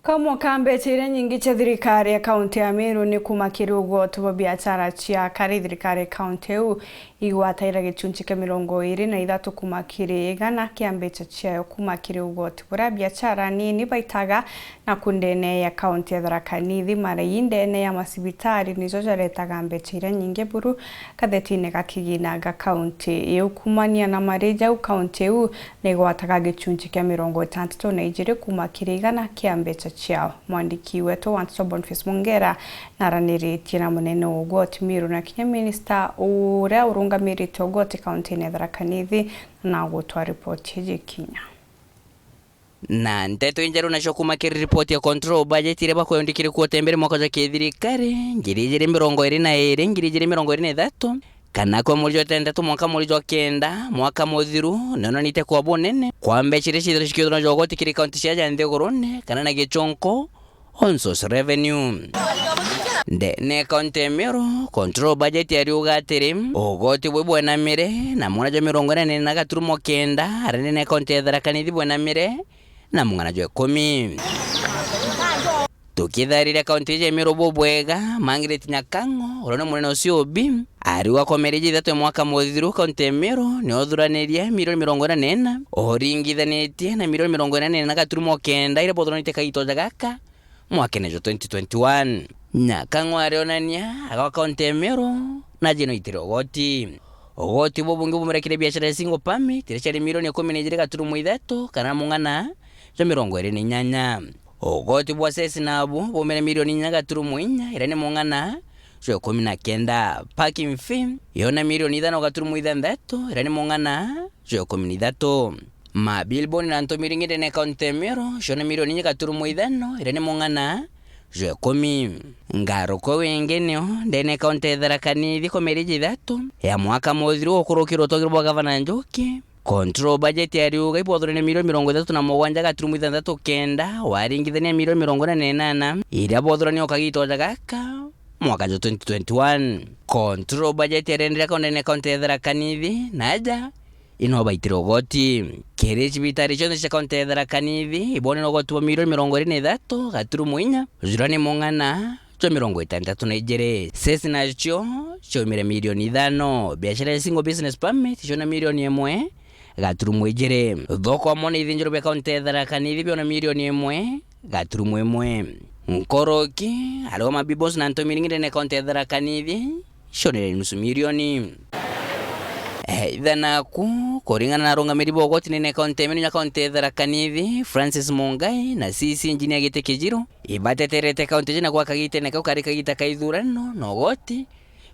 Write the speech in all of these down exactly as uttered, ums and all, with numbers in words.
Kamwe ka mbecha iria nyingi cia thirikari ya kaunti ya Meru ni kuma kiri ugoti bwa biachara cia kari. Thirikari ya kaunti iu igwataira gichunchi kia mirongo iri na ithatu kuma kiri igana kia mbecha ciayo kuma kiri ugoti buria biachara nini baitaga na ku ndene ya kaunti ya Tharaka Nithi. Marai ndene ya masibitari nijo jaretaga mbecha iria nyingi buru kathetine ga kigina ga kaunti iu. Kumania na marai jau, kaunti iu ni igwataga gichunchi kia mirongo itantatu na ijiri kuma kiri igana kia mbecha ciao. Mwandiki wetu wa nteto Boniface Mongera naraniritie na munene wa ugoti Meru na kinya minista uria urungamirite ugoti kaunti-ini ya Tharaka Nithi na gutwa ripoti iji kinya. Na nteto injeru nacio kuma kiri ripoti ya Control Budget iria bakwendikire kuote mbere mwaka jwa kithirikari ngiri ijiri mirongo iri na iri, ngiri ijiri mirongo iri na ithatu, kana kwa mweri jwa itantatu mwanka mweri jwa kenda mwaka muthiru, nionanite kwa bunene kwa mbecha iria ciithirwe cikiuthurwa jogoti kiri kaunti cia ja nthigurune kana na gichonko on source revenue. Ndene kaunti ya Meru, Control Budget yariuga atiri, ugoti bwi bwenamire na mwana jwa mirongo ina na ina gaturumo kenda, aria ndene kaunti ya Tharaka Nithi bwenamire na mung'ana jwa ikumi. Tukithariria kaunti iji ya Meru bubwega, Margaret Nyakang'o, uria ni munene ucio ubi, ariuga kwa mieri ithatu ya mwaka muthiru kaunti ya Meru ni uthuranirie milioni mirongo ina na ina, uringithanitie na milioni mirongo ina na ina gaturumo kenda iria buthuranite kagitoja gaka mwakene jwa twenty twenty-one. Nyakang'o arionania agwa kaunti ya Meru na jino itire ugoti. Ugoti bubungi bumire kiri biashara ya single permit iria ciari milioni ikumi na ijiri gaturumo ithatu kana mung'ana jwa mirongo iri na inyanya. Ugoti bwa cess nabu bumire milioni inya gaturumo inya iria ni mung'ana jwa ikumi na kenda. Parking fee yona milioni ithano gaturumo ithanthatu iria ni mung'ana jwa ikumi na ithatu. Mabillboard na ntomiringi ndene kaunti ya Meru ciona milioni inya gaturumo ithano iria ni mung'ana jwa ikumi. Ngarukwe wingi nio ndene kaunti ya Tharaka Nithi kwa mieri ithatu ya mwaka muthiru gukurukirwa utogiri bwa gavana Njuki. Control Budget yariuga ibwothorene milioni mirongo ithatu na mugwanja gaturumo ithanthatu kenda, waringithania milioni mirongo ina na inana iria bwothoranie ukagitoja gaka mwaka jwa twenty twenty-one. Control Budget yarendire kaunti ndene kaunti ya Tharaka Nithi na aja ino baitire ugoti. Kiri cibitari cionthe cia kaunti ya Tharaka Nithi, ibonere ugoti bwa milioni mirongo iri na ithatu gaturumo inya, jura ni mung'ana jwa mirongo itantatu na ijiri. Cess nacio ciaumire milioni ithano. Biashara ya single business permit ciona milioni imwe gaturumo ijiri. Thoko amwe na ithinjiro bia kaunti ya Tharaka Nithi biona milioni imwe gaturumo imwe. Nkoroki, ariwa mabibos na ntomiringi ndene kaunti ya Tharaka Nithi cionere nusu milioni. Eithanaku, kuringana na arungamiri ba ugoti nene kaunti ya Meru na kaunti ya Tharaka Nithi, Francis Mungai na C C Engineer Giti Kijiru, ibateterete kaunti iji na gwaka gitene kau kari kagita ka ithurano na ugoti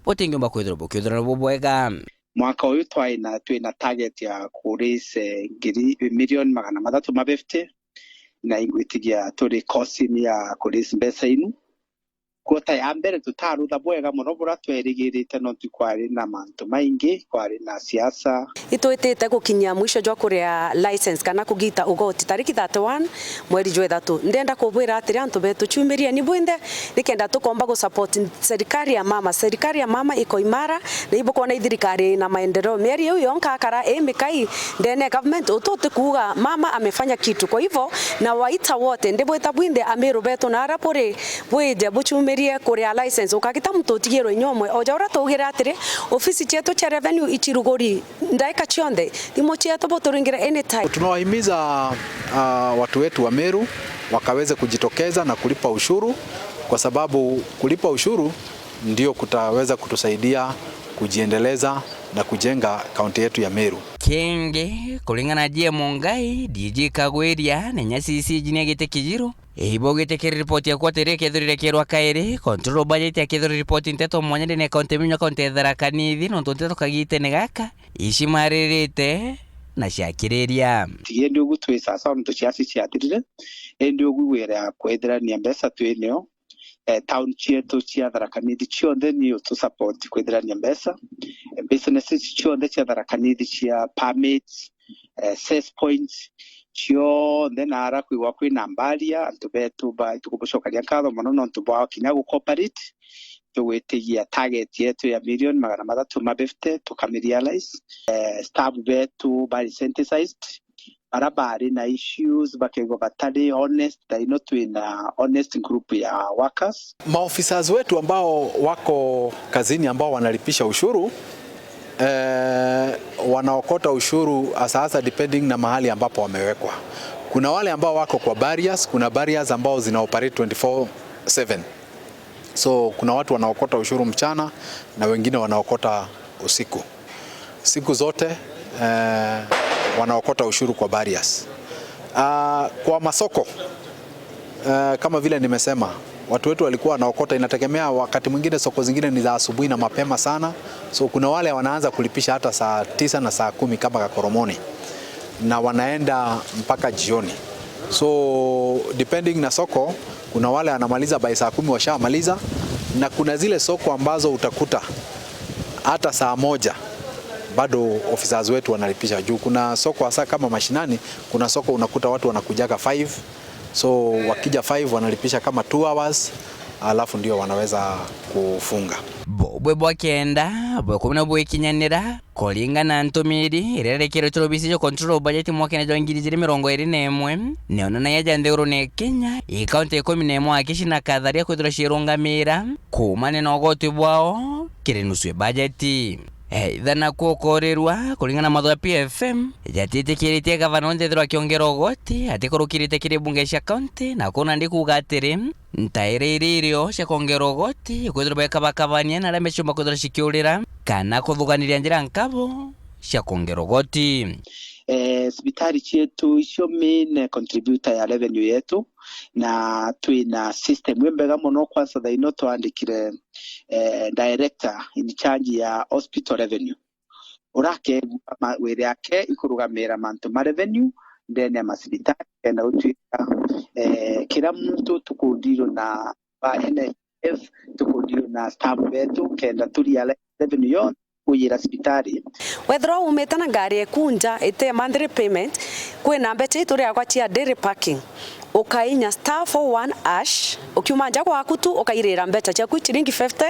butingiumba kwithirwa bukiuthurana bubwega. Mwaka uyu twari na, twina target ya ku raise, eh, ngiri, milioni magana mathatu ma fifty, na ingwitigia turi course-ini ya ku raise mbeca inu. Quarter ya mbere tutarutha bwega mono buria twerigirite, nontu kwari na mantu maingi, kwari na siasa. Itwitite gukinyia mwisho jwa kuria license kana kugita ugoti tariki thirty-one mweri jwa ithatu. Ndenda kubwira atiri, antu betu, ciumirieni bwinthe nikenda tukomba gu support serikali ya mama. Serikali ya mama iko imara na ibukwona ithirikari na maendeleo. Mieri iu yonka akara i mikai ndene ya government, utu ti kuuga mama amefanya kitu. Kwa hivyo, nawaita wote, ndibwita bwinthe, Amiru betu na aria buri bwije buchumirie kuria license, ukagita muntu utigirwe inya umwe. O ja uria tugire atiri, ofisi cietu cia revenue iciruguri ndaika cionthe, thimu cietu buturingire anytime. Tunawahimiza, ah, watu wetu wa Meru wakaweze kujitokeza na kulipa ushuru, kwa sababu kulipa ushuru ndio kutaweza kutusaidia kujiendeleza na kujenga kaunti yetu ya Meru. Kingi, kuringana na J M Mungai, D G Kagwiria, na inya C C Engineer Giti Kijiru, ibaugite kiri ripoti ya quarter ikethirwa irekerwa kairi, control budget ya kethirwa ripoti nteto mwanya ndene ya kaunti ya Meru na kaunti ya Tharaka Nithi, nontu nteto kagitene gaka icimaririte na ciakiriria. Indi ugu twi sawasawa nontu ciaci ciathirire, indi ugu wira ya kwithirania mbeca twinio, eh, town cietu cia Tharaka Nithi cionthe ni utu support kwithirania mbeca. Eh, businesses cionthe cia Tharaka Nithi cia permits, eh, cess points, cionthe na ara kwigwa kwina mbaria, antu betu ba, itukubucokeria nkatho mono nontu bwa kinya gu cooperate. Tugwitigia target yetu ya milioni magana mathatu ma fifty, tukamirealize. Eh, staff betu bari sensitized, bara bari na issues, bakaigua batari honest, thaa ino twina honest group ya workers. Maofficers wetu ambao wako kazini ambao wanalipisha ushuru, eh, wanaokota ushuru hasa hasa depending na mahali ambapo wamewekwa. Kuna wale ambao wako kwa barriers, kuna barriers ambao zina operate twenty-four seven. So, kuna watu wanaokota ushuru mchana na wengine wanaokota usiku. Siku zote, eh, wanaokota ushuru kwa barriers. Ah, kwa masoko, eh, kama vile nimesema, watu wetu walikuwa wanaokota, inategemea, wakati mwingine soko zingine ni za asubuhi na mapema sana. So, kuna wale wanaanza kulipisha hata saa tisa na saa kumi kama Kakoromoni, na wanaenda mpaka jioni. So, depending na soko, kuna wale wanamaliza by saa kumi washamaliza, na kuna zile soko ambazo utakuta hata saa moja bado officers wetu wanalipisha juu. Kuna soko hasa kama mashinani, kuna soko unakuta watu wanakujaga five, so wakija five wanalipisha kama two hours, alafu ndio wanaweza kufunga. Bobwe bwa kenda bwekumina bwikinyanira kuringana na ntumiri iria irekeretwe obisi ya Controller of Budget mwakene jwa ngiri ijiri mirongo iri na imwe, nionanagia ja nthigurune ya Kenya, ikaunti ikumi na imwe akici na katharia kwithirwa ciirungamira kuumania na ugoti bwao kiri nusu ya bajeti. Either na kuokorirwa kuringana na matho ya P F M, jatitikiritie gavana unthi ethirwa akiongera ugoti atikurukirite kiri bunge cia kaunti, na kuna ndi kuuga atiri, ntaire iria irio cia kwongera ugoti ikwithirwa bekabakabania na aria meciumba kwithirwa cikiurira kana kuthuganiria njira nkabo cia kwongera ugoti. Eh, cibitari cietu icio main contributor ya revenue yetu, na twina system imbega mono. Kwanza thaa ino twandikire, eh, director in charge ya hospital revenue, urakegua ma-, wire yake ikurugamira mantu ma revenue ndene ya macibitari, kenda gutuika, eh, kira muntu tukundirwo na ba N H I F, tukundirwo na staff betu, kenda tu realize revenue yonthe kuyira cibitari. Wethirwa umite na ngari ekunja ite monthly payment, kwina mbecha ituriagwa cia daily parking. Ukainya star four one hash, ukiuma nja gwaku tu, ukairira mbecha ciaku ciringi fifty,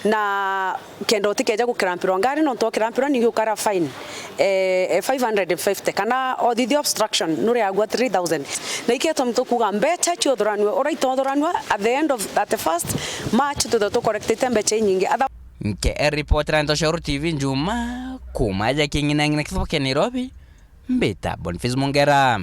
na kenda utikeja gukirampirwa ngari, nontu ukirampirwa ningi ukara fine, eh, eh, five hundred and fifty, kana othithia obstruction, nuriagua three thousand. Na ikio gitumi tukuga mbecha ciothuranue, uraitothuranua at the end of, at the first March, twithwe tukorektite mbecha inyingi. Other- Nke report na Ntoshoro T V Njuma, kuma aja king'inang'ina kithubu kia Nairobi, mbita Boniface Mongera.